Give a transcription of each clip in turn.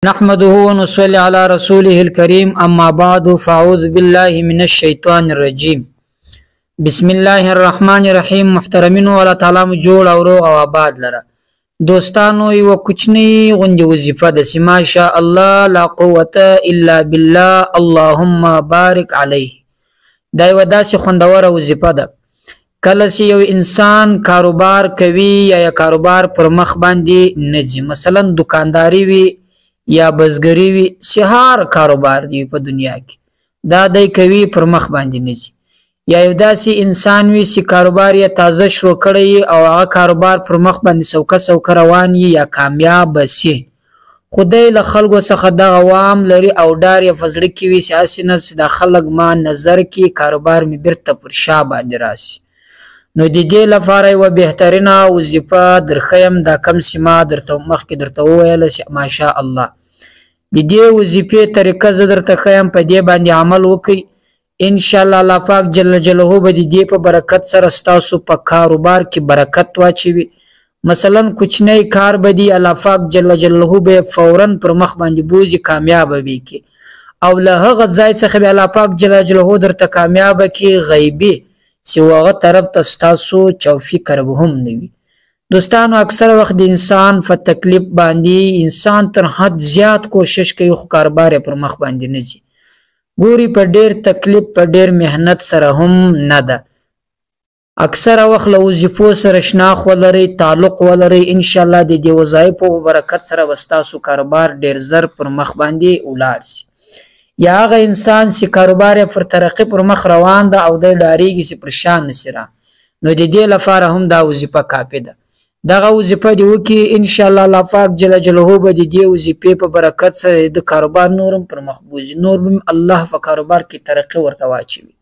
نحمده ونصلي على رسوله الكريم، اما بعد، فاعوذ بالله من الشیطان الرجیم، بسم الله الرحمن الرحیم. محترمینو، الله تعالی مو جوړ او روغ او آباد لره. دوستانو، یوه کوچنۍ غوندې وظیفه ده چې ماشاء الله لا قوت الا بالله اللهم بارک علیه. دا یوه داسې خوندوره وظیفه ده، کله چې یو انسان کاروبار کوي یا کاروبار پر مخ باندې نه ځي، مثلا دکانداری وي یا بزګری وي، چې هر کاروبار دی په دنیا کې دا دی کوي پر مخ باندې نه ځي، یا یو داسې انسان وي چې کاروبار یې تازه شروع کړی او هغه کاروبار پر مخ باندې سوکه سوکه روان وي یا کامیاب سي، خو دی له خلکو څخه دغه وام لري او ډار یې په زړه کې وي چې هسې نه چې دا خلک ما نظر کې کاروبار مې بیرته پر شا باندې راسي. نو د دې لپاره یوه بهترینه وظیفه درښیم، دا کم چې ما درته مخکې درته وویله چې ماشاء الله د دې وظیفې طریقه زه درته ښیم، په دې باندې عمل وکړئ، انشاءالله الله پاک جل جلاله به د دې په برکت سره ستاسو په کاروبار کې برکت واچوي. مثلا کوچنی کار به دی الله پاک جل جلاله به فورا پر مخ باندې بوځي، کامیابه به کړي، او له هغه ځای څخه به الله پاک جل جلاله درته کامیابه کړي غیبي، چې هغه طرف ته ستاسو چا فکر به هم نه وي. دوستانو، اکثر وخت د انسان په تکلیف باندې انسان تر حد زیات کوشش کوي، خو کاروبار یې پر مخ باندې نه ځي. ګوري په ډېر تکلیف په ډېر محنت سره هم نه ده. اکثره وخت له وظیفو سره شناخت ولرئ، تعلق ولرئ، انشاءالله د دې وظایفو په برکت سره به ستاسو کاروبار ډېر زر پر مخ باندې ولاړ سي. یا هغه انسان چې کاروبار یې پر ترقي پر مخ روان ده او دی ډارېږي چې پر شا نه سي را، نو د دې لپاره هم دا وظیفه کافي ده. دغه وظیفه دې وکړي، انشاءالله الله پاک جل جلاله به د دې وظیفې په برکت سره د کاروبار نور هم پر مخ بوځي، نور هم الله په کاروبار کې ترقي ورته واچوي.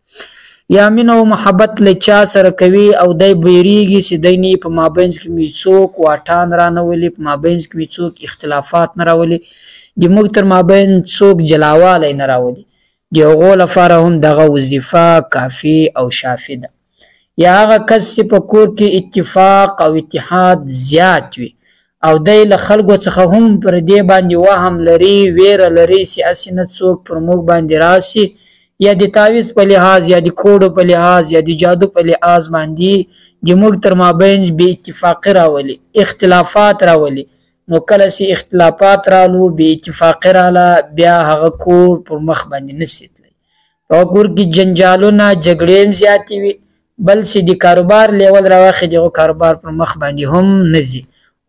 یا مینه او محبت له چا سره کوي او دی بیریږي چې دی نه په مابینځ کې مې څوک واټان رانه ولي، په مابینځ کې مې څوک اختلافات نه راولي، د موږ تر مابین څوک جلاوالی نه راولي، د هغو لپاره هم دغه وظیفه کافي او شافي ده. یا هغه کس چې په کور کې اتفاق او اتحاد زیات وي او دی له خلکو څخه هم پر دې باندې وهم لري، ویره لري چې هسې نه څوک پر موږ باندې راسي، یا د تعویذ په لحاظ یا د کوډو په لحاظ یا د جادو په لحاظ باندې د موږ تر مابین بې اتفاقي راولي، اختلافات راولي. نو کله چې اختلافات رالو، بې اتفاقي راله، بیا هغه کور پر مخ باندې نه سي تللی. په کور کې جنجالونه جګړې هم زیاتې وي، بل چې د کاروبار لیول راواخلي دغه کاروبار پر مخ باندې هم نه ځي.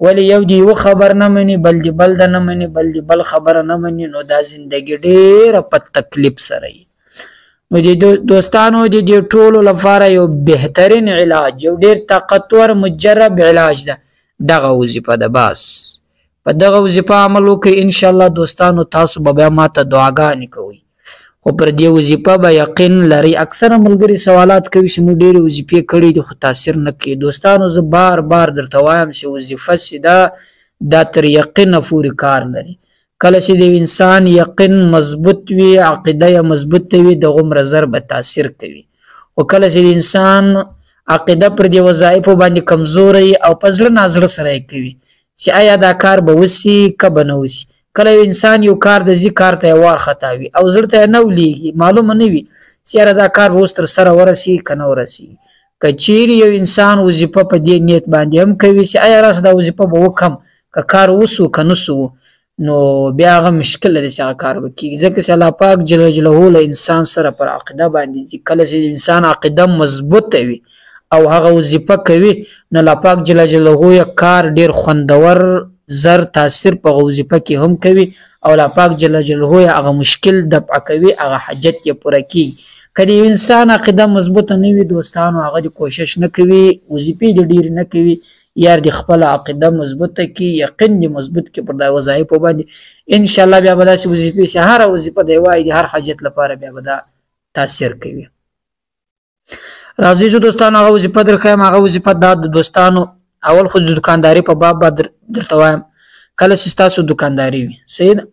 ولې یو د یوه خبر نه مني، بل د بل د نه مني، بل د بل خبره نه مني، نو دا زندګي ډېره په تکلیف سره وي. نو د دوستانو د دې ټولو لپاره یو بهترین علاج، یو ډېر طاقتور مجرب علاج ده، دغه وظیفه ده. بس په دغه وظیفه عمل وکړئ، انشاءالله دوستانو تاسو به بیا ماته دعاګانې کوئ، خو پر دې وظیفه به یقین لرئ. اکثره ملګري سوالات کوي چې موږ ډېرې وظیفې کړي دي خو تاثیر نه کوي. دوستانو، زه بار بار درته وایم چې وظیفه چې ده دا تر یقینه پورې کار لري. کله چې د انسان یقین مضبوط وي، عقیده یې مضبوطه وي، دغومره زر به تاثیر کوي. خو کله چې د انسان عقیده پر دې وظایفو باندې کمزوری او په زړه نازړه سره یې کوي چې آیا دا کار به وسي که به نه وسي، کله یو انسان یو کار د ځي کار ته یې وار خطا وي او زړه ته یې نه ولیږي، معلومه نه وي چې یاره دا کار به اوس تر سره ورسي که نه ورسي. که چیرې یو انسان وظیفه په دې نیت باندې هم کوي چې آیا راسه دا وظیفه به وکړم که کار وسو که نه سو، نو بیا هغه مشکل دی چې هغه کار به کېږي. ځکه چې الله پاک جل جلاله له انسان سره پر عقیده باندې ځي. کله چې انسان عقیده مضبوطه وي او هغه وظیفه کوي، نو الله پاک جل جلاله یې کار ډېر خوندور زر تاثیر په وظیفه کې هم کوي، او الله پاک جل جلاله یې هغه مشکل دفع کوي، هغه حاجت یې پوره کېږي. که د یو انسان عقیده مضبوطه نه وي دوستانو، هغه دې کوشش نه کوي، وظیفې دې ډېرې نه کوي، یار دې خپله عقیده مضبوطه کړي، یقین دې مضبوط کړي پر دا وظایفو باندې، انشاءالله بیا به داسې وظیفې چې هره وظیفه دی وایي د هر حاجت لپاره بیا به دا تاثیر کوي. راځئ چې دوستانو هغه وظیفه درښیم. هغه وظیفه دا د دوستانو اول خو د دکانداري په باب به درته وایم. کله چې ستاسو دکانداري وي، صحیح ده،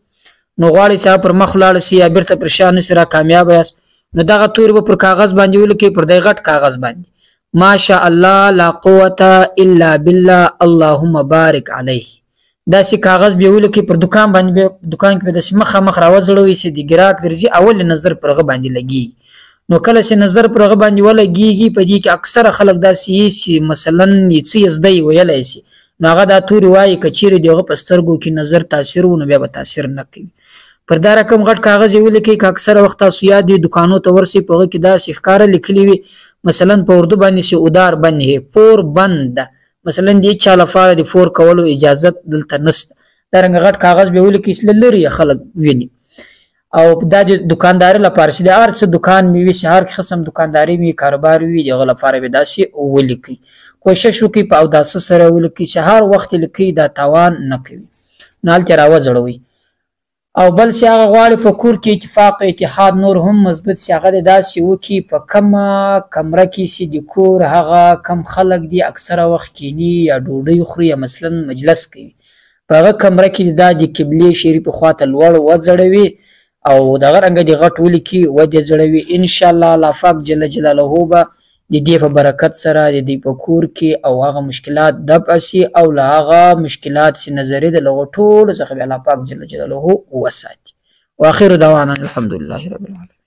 نو غواړئ چې هغه پر مخ ولاړه سي یا بیرته پر شا نه سي را کامیابه یاست، نو دغه توري به پر کاغذ باندې ولیکئ، پر دی غټ کاغذ باندې، ماشاء الله لا قوت الا بالله اللهم بارک علیه. داسې کاغذ به ولیکي پر دکان باندې، به دکان کې به داسې مخامخ راوځړوي چې د ګراک درځي اول نظر پر هغه باندې لګېږي. نو کله چې نظر پر هغه باندې ولګېږي، په دې کې اکثره خلک داسې یې چې مثلا یې څه یې زده یې ویلی شي، نو هغه دا توري وایي، که چیرې د هغه په سترګو کې نظر تاثیر و نو بیا به تاثیر نه کوي. پر دا رقم غټ کاغذ یې ولیکئ، که اکثره وخت تاسو یاد وي دکانو ته ورسئ، په هغه کې داسې ښکاره لیکلي وي، مثلا په اردو باندې چې ادار بند هې، پور بند ده، مثلا د هېچا لپاره د پور کولو اجازت دلته نشته. دا رنګه غټ کاغذ به ولیکئ چې له لرې یې خلک ویني. او دا د دکانداري لپاره چې د هر څه دکان مې وي، چې هر قسم دکانداري مې کاروبار وي، د هغه لپاره به داسې ولیکئ. کوشش وکړئ په اوداسه سره ولیکئ چې هر وخت یې لیکئ دا تاوان نه کوي، نو هلته یې راوځړوئ. او بل چې هغه غواړي په کور کې اتفاق او اتحاد نور هم مضبوط شي، هغه دې داسې وکړي په کومه کمره کې چې د کور هغه کم خلک دي اکثره وخت کیني یا ډوډۍ خوري یا مثلا مجلس کوي، په هغه کمره کې دا د قبلې شریفې خواته لوړ وځړوي او دغه رنګه دې غټ ولیکي ودې ځړوي. انشاءالله الله پاک جل جلاله به د دې په برکت سره د دې په کور کې او هغه مشکلات دفع شي او له هغه مشکلات چې نظري ده له هغو ټولو څخه به الله پاک جل جلاله وساتي. واخر دعوانا الحمدلله رب العالمین.